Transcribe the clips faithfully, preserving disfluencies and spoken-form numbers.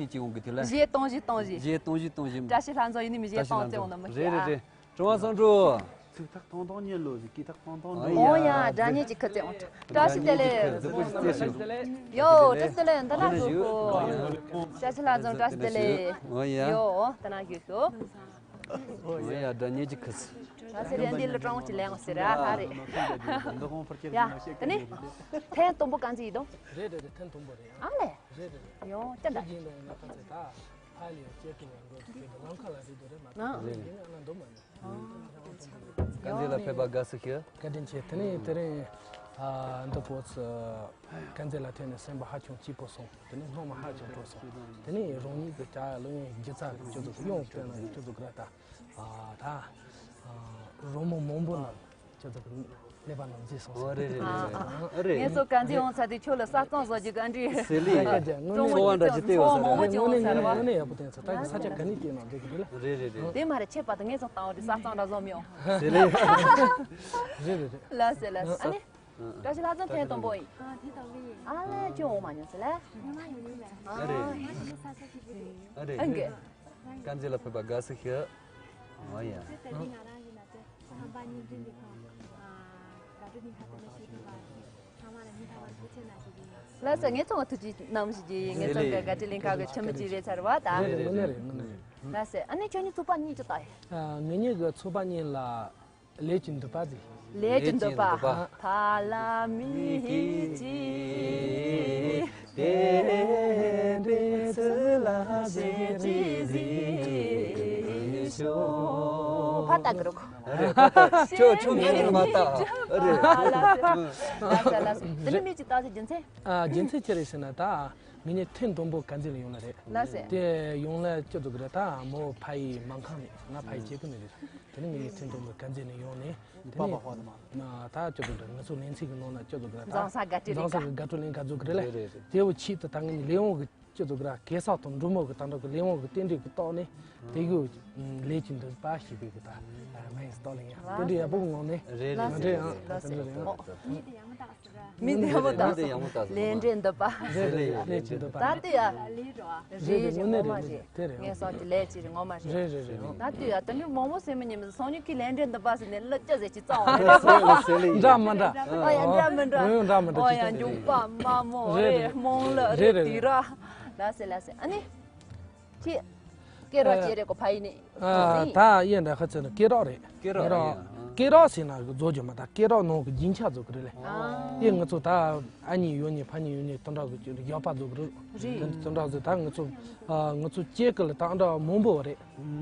གཅིག་འོང་གི་དེ་ལ། གཞས་གཏོང་གཞས་གཏོང་གཞས། གཞས་གཏོང་གཞས་གཏོང་གཞས། བཀྲ་ཤིས་ལྷ་འཛོམས་ཡིན་ནི་མི་གཞས་གཏོང་བརྩེ་འོང་ནི་མི་རེད་རེད་རེད། ཀྲུང་དབྱང་བསམ་འགྲུབ། ཚིག་ཐག་ཐུང་ཐུང་ཉན་ལོ་ཟིག་གི་ཐག་ཐུང་ཐུང་ཨོ་ཡ་སྒྲ་སྙན་གྱི་ཁུ་རྩེ་འོང་། བཀྲ་ཤིས་བདེ་ལེགས། རྫིག་པོ་ཞིག་རྩེ་ཞིག་ཡོ་བཀྲ་ཤིས་བདེ་ལེགས། འདི་ན་ཞུ་ཤོག་བཀྲ་ཤིས་ལྷ་འཛོམས་བཀྲ་ཤིས་བདེ་ལེགས། ཨོ་ཡ། ཡོ་འདི་ན་ཞུ་ཤོག་ཨོ་ཡ་སྒྲ་སྙན་གྱི་ཁུ་རྩེ། ད་ཟེར་ཡ་འདི་ལ་ཀྲུང་ཅི་ལེན་ཟེར་ཨ་ཧ་རེད། ཡ་དེ་ནི་ཐེངས་དང་པོ་གང་ཅི་ཡིན་དོ། རེད་རེད་རེད། ཐེངས་དང་པོ་རེད་ཨ། ཨ་ལེ། རེད་རེད་རེད། ཡོ་ཅི་འདྲ། ཡིན་ལོང་ང་ཁ་ཚེ་ད་ཕ་ལི་ཡ་ཅེ་ཀི་ཡང་འགྲོ་ཟེར་ལམ་ཁ་ལ་རེད་དོ་རེད་མ་གཏོགས་ཡིན་ན་ང་འདོད་མ་ནི། དཀར་མཛེས་ལ་ཕེབས་པ་དགའ་བསུ་ཞུ། བཀའ་དྲིན་ཆེ། དེ་ནས་དེ་རིང་ཨ་འདི་པོ་ཙི་དཀར་མཛེས་ལ་ཐོན་ནས་སེམས་པ་ཧ་ཅང་སྐྱིད་པོ་སོང་། དེ་ནས་སྣང་བ་ཧ་ཅང་སྤྲོ་སོང་། དེ་ནས་རང་ཉིད་ཀྱི་ཀྱ་ལོ་ཡང་སྒྱུ་རྩལ་ཁྱོད་ཚོ་གི་ཡོང་བསྟན་ན་ཁྱོད་ཚོ་གི་ར་ད་ཨ་ད་ཨ་རོལ་མོ་མང་པོ་ནང་ཁྱོད་ཚོ་གི་ཀླད་པ་ནང་འཛུལ་སོང་ཟེར། ཨོ་རེད་རེད་རེད། ཨ་རེད། ངས་ཚོ་ག་འཛིན་འོང་ཚ་དེ་ཁྱོད་ལ་ས་གཙང་བཟོ་རྒྱུ་ག་འདྲི་ཟེར་ལི། ཀྲུང་མོ་ཚོ་ཚོ་ཚོ་ཚོ་མང་མང་ཅིག་འོང་ས་རེད་བ། དངོས་གནས་ཡག་པོ་བསྟན་ཚ། ད་གི་ས་ཆ་ག་ནས་སྐྱེས་ན་འགྲིག་གི་རེད་ལ། རེད་རེད་རེད། དེ་མ་རེད་ཆད་པ་དང་ངས་ཚོ་བཏང་བ་དེ་ས་གཙང་འདྲ་བཟོ་མི་འོང་ཟེར་ལི། རེད་རེད་རེད། ལ་ཟེར་ལ་ཟེར། ཨ་ནི་བཀྲ་ཤིས་ལྷ་འཛོམས་ཐེངས་དང་པོ་ཡིན། ཨ་དེ་དང་པོ་ཡིན། ཨ་ལས་ཁྱོད་འོང་མ་མྱོང་ཟེར་ལ། ཉི་མ་ཡོད་ནི་མེད། ཨ་རེད། ཨ་རེད། དཀར་མཛེས་ལ་ཕེབས་པ་དགའ་བསུ་ཞུ། ཨོ་ཡ། ལགས་སོ། ངས་ཚང་མ་ཐུགས་རྗེ་གནང་ཞུ་གི་ཡིན། ངས་ཚང་གི་དགའ་སྤྲོའི་གླིང་ཁ་གི་ཁྱིམ་གྱི་རེད་ཚར་བ་ད། རེད་རེད། དངོས་གནས་རེད། དངོས་གནས་རེད། ལགས་སོ། ཨ་ནི་ཁྱོད་གཉིས་ཚོགས་པ་གཉིས་ཅི་ལྟ་ཡིན། ཨ་ངེད་གཉིས་ཀྱི་ཚོགས་པ་གཉིས་ལ་ལས་ཀྱི་འདོད་པ་ཟེར། ལས་ཀྱི་འདོད་པ། ལས་ཀྱི་འདོད་པ། ཐ་ལ་མི་ཧི་ཅི། དེ་འདྲའི་ཚུལ་ལ་ཞེ་ཅི་ཟིག་ཤོག་ཕ་ལྟ་གི་རོགས། རེད་ཕ་ལྟ། ཁྱོད་ཁྱོད་ངོ་མ་མ་ལྟ། རེད། ལ་ཟེར། ལ་ཟེར་ལ་ཟེར། དེ་ནི་མི་ཅི་ལྟ་ཟེར་རྒྱུ་མཚན། ཨ་རྒྱུ་མཚན་ཅི་རེད་ཟེར་ན་ད། ངེད་གཉིས་ཐེངས་དང་པོ་དཀར་མཛེས་ལ་ཡོང་ལ་རེད། ལགས་སེ། དེ་ཡོང་ལ་ཅི་ཟེར་གི་རེད་ད་མོ་ཕ་ཡི་མ་ཁང་ནས་ང་ཕ་ཡི་སྐྱེ་ཁུ་ནས་རེད། དེ་ནས་ངེད་གཉིས་ཐེངས་དང་པོ་དཀར་མཛེས་ནས་ཡོང་ནས་དེ་ནས་ད་ཅི་ཟེར་གི་རེད་ང་ཚོ་ལེན་ཚིག་གི་ནང་ན་ཅི་ཟེར་གི་རེད་ད་རྫོང་གསར་དགའ་སྤྲོའི་ལེན་ཀ་རྫོང་གསར་གི་དགའ་སྤྲོའི་ལེན་ཀ་བཟོ་གི་རེད་ལ། རེད་རེད། དེ་བོ་ཆེད་དུ་ད་ངེད་གཉིས་ལས་དབང་གི་ཅི་ཟེར་གི་རེད་གེ་སར་དང་འབྲུག་མོ་གི་ད་འགྲོ་གི་ལས་དབང་གི་རྟེན་འབྲེལ་གི་ཐོག་ནས་དེ་གི་ལས་ཀྱི་འདོད་པ་ཞེས་པའི་གི་ད་མིང་སྟོག་ལེན་ཡ་དེ་འདྲ་ཡག་པོ་ངོ་ནས་ལགས་སེ། ང་འདྲ་ཡང་ལགས་སེ། དེ་འདྲ་ཡང་། མི་དེ་ཡག་མོ་ད། མི་དེ་ཡག་མོ་ད། ལས་འབྲས་འདོད་པ། རེད་རེད་ལས་ཀྱི་འདོད་པ། ད་དེ་ཡ། རེད་རེད་ངོ་མ་རེད། དེ་རེད། ངས་སོང་གི་ལས་ཀྱི་རེད་ངོ་མ་རེད། རེད་རེད་རེད། ད་དེ་ཡ་ད་ནི་མང་པོ་སེམས་མི་ཉན་མི་སོང་ཉུལ་གི་ལས་འབྲས་འདོད་པ་ཟེར་ནས་ལ་ཅི་ཟེར་གྱི་རྩ་བ་རེད། འདྲ་མི་འདྲ། ཨ་ཡ་འདྲ་མི་འདྲ། འདྲ་མི་འདྲ། ཨ་ཡ་འབྱུང་པ་དམའ་མོ་རེད། རྨོངས་ལ་རེད། དེ་ར། ལ་སེ་ལ་སེ། ཨ་ནི། ཁྱེད། སྐེ་རགས་ཅེ་རེ་གོ་ཕ་ཡི་ནི། ཨ་ད་ཡིན་འདྲ་ཁ་ཚོད་ནི་སྐེ་རགས་རེད། སྐེ་རགས་རེད། སྐེ་རགས་ཟེར་ན་གི་བཟོ་རྒྱུ་མ་ད་སྐེ་རགས་ནང་གི་རྒྱན་ཆ་བཟོ་གི་རེད་ལེ། ཨ་དེ་ང་ཚོ་ད་ཨ་ནི་ཡོད་ནི་ཕ་ནི་ཡོད་ནི་དེ་འདྲ་གི་ཡག་པ་བཟོ་གི་རེད། རེད། དེ་འདྲ་བཟོ་ད་ང་ཚོ་ཨ་ང་ཚོ་སྐེ་གི་ལ་ད་འདྲ་མང་པོ་རེད།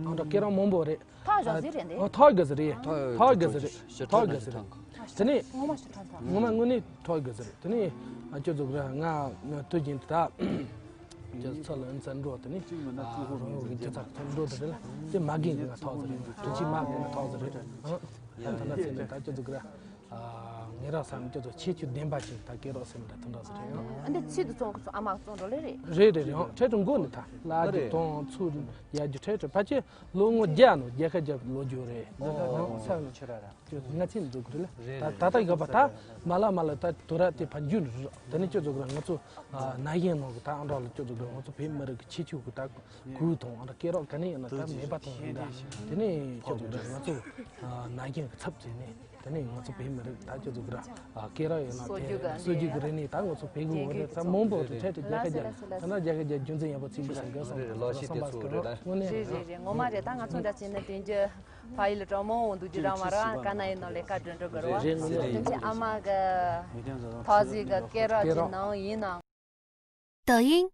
ཨ་འདྲ་སྐེ་རགས་མང་པོ་རེད། ཐག་བཞག་ཟིག་རེད་འདི། ཨ་ཐག་གི་ཟིག་རེད། ཐག་གི་ཟིག་རེད། ཐག་གི་ཟིག་རེད། དེ་ནི་ངོ་མ་ཞིག་ཐག་ཐག་ངོ་མ་དངོས་གནས་ཐག་གི་ཟིག་རེད། དེ་ནི་ཨ་ཅོ་ཚོ་གི་ང་དུས་རྒྱུན་དུ་ད་ཅོ་ཚོ་ལ་ཨ་ཚ་འགྲོ་དེ་ནི་ཨ་རོ་ཡོ་གི་ཅོ་ཚ་ཚ་འགྲོ་དེ་རེད་ལ་དེ་མ་གིན་གི་ང་ཐག་ཟིག་རེད། དུས་ཆི་མ་གིན་ང་ཐག་ཟིག་རེད། ཨ་ད་ན་ཚེ་ནི་ད་ཅོ་ཚོ་གི་ཨ་ངེད་རང་སམ་ཅོ་ཚོ་ཁྱད་ཆོས་ལྡན་པ་ཞིག་ད་སྐེ་རགས་སེམས་ད་དུང་རགས་ཟིག་རེད། ཨ་འདི་ཚིག་ཏུ་བཙོང་གི་ཚོ་ཨ་མ་བཙོང་འགྲོ་ལེ་རེད། རེད་རེད་རེད། ཨང་ཁྲལ་དུ་འགོ་ནི་ད་ལ་རྒྱུ་དང་ཚུར་ཡ་རྒྱུ་ཁྲལ་དུ་ཕལ་ཆེར། ལོ་ངོ་བརྒྱ་ནང་བརྒྱ་ཁ་བརྒྱ་ལོ་རྒྱུ་རེད། ཨོ་ས་ནི་ཁྱོད་ར་ར་ཁྱོད་ང་ཚིག་འཛུགས་རེད་ལ། རེད་ད་རེད། ད་ད་ཡོད་པ་ད་མ་ལ་མ་ལ་ད་དུ་ར་དེ་ཕ་འཇུ་ནི་རེད། དེ་ནི་ཁྱོད་འཛུགས་ར་ང་ཚོ་ན་གཞོན་ནང་གི་ད་ཨ་འདྲ་ལ་ཁྱོད་འཛུགས་ར་ང་ཚོ་བོད་མི་རིགས་ཀྱི་ཁྱད་ཆོས་གི་ད་གོས་དང་ཨ་འདྲ་སྐེ་རགས་ག་ནས་ཡིན་ན་ད་མེད་པ་དང་ཡིན་ད། དེ་ནི་ཁྱོད་འཛུགས་ར་ང་ཚོ་ན་གཞོན་གི་ཚབ་བྱས་ནས། དེ་ནས་ང་ཚོ་བོད་མི་རིགས་ད་ཁྱོད་ཚོ་གི་ར་སྐད་རགས་ཡོད་ན་སྲོལ་རྒྱུན་གི་སྲོལ་རྒྱུན་གི་རིག་གནས་ད་ང་ཚོ་བོད་གི་འོ་རེད་ད་མང་པོ་རེད་ཁྲལ་དུ་རྒྱལ་ཁ་རྒྱལ་ཁ་ན་རྒྱལ་ཁ་རྒྱལ་རྒྱུ་མཚན་ཡག་པོ་ཚིག་པ་ཞིག་འགོད་སོང་ལ་བསམ་པ་ཟེར་གི་རེད། དངོས་གནས་རེད་རེད་རེད། ངོ་མ་རེད། ད་ང་ཚོ་འདྲ་བྱས་ན་དེང་རྒྱུ་ཕ་ཡུལ་ལ་གྲོགས་མོ་འོང་འདུག་རྒྱུ་རང་མ་རང་དཀའ་ན་ཡིན་ནོ་ལས་ཀ་འགྲོ་འགྲོ་གི་རེད་བ། རེད་ངོ་མ་རེད། དེང་ཆེ་ཨ་མ་གི་ཐོག་ཟིག་གི་སྐད་རགས་ཀྱི་ནང་ཡིན་ནང་། 抖音